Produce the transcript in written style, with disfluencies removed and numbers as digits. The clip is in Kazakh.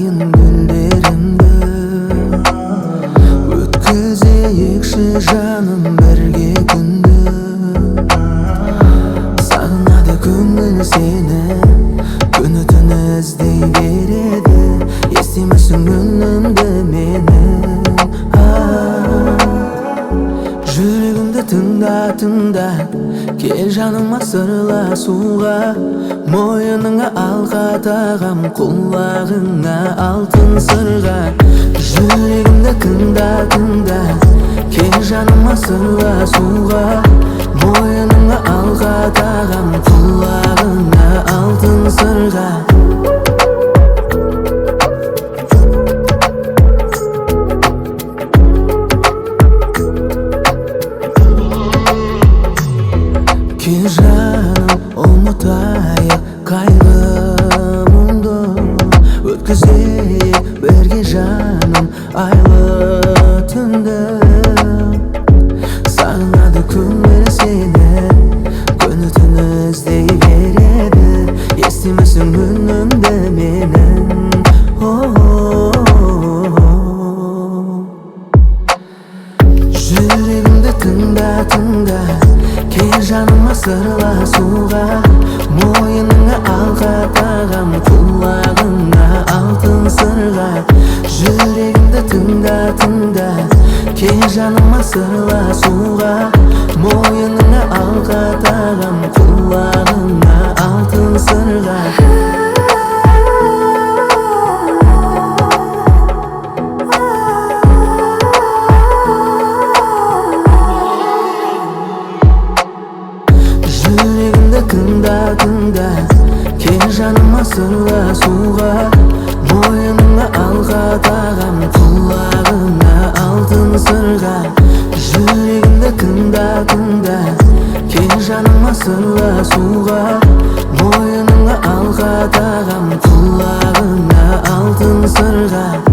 орайын гүлдерімді. Өткізейікші жаным бірге күнді. Сағынады көңіл сені, күні түні іздей береді. Естимісің үнімді менің? Жүрегімді тыңда, тыңда, кел жаныма сырласуға. Мойныңа алқа тағам, құлағыңа алтын сырға. Жүрегімді тыңда, тыңда, кел жаныма сырласуға. Мойныңа алқа тағам, құлағыңа алтын сырға. Кел жаным, ұмытайық қайғы мұңды. Өткізейік бірге жаным айлы түнді. Сағынады көңіл сені, күні түні іздей береді. Естимісің үнімді менің? Жүрегімді тыңда, тыңда, кел жаныма сырласуға. Мойныңа алқа тағам, құлағыңа алтын сырға. Жүрегімді тыңда, тыңда, кел жаныма сырласуға. Мойныңа алқа тағам, құлағыңа алтын сырға. Жүрегімді тыңда, тыңда, кел жаныма сырласуға. Мойныңа алқа тағам, құлағыңа алтын сырға. Жүрегімді тыңда, тыңда, кел жаныма сырласуға. Мойныңа алқа тағам, құлағыңа алтын сырға.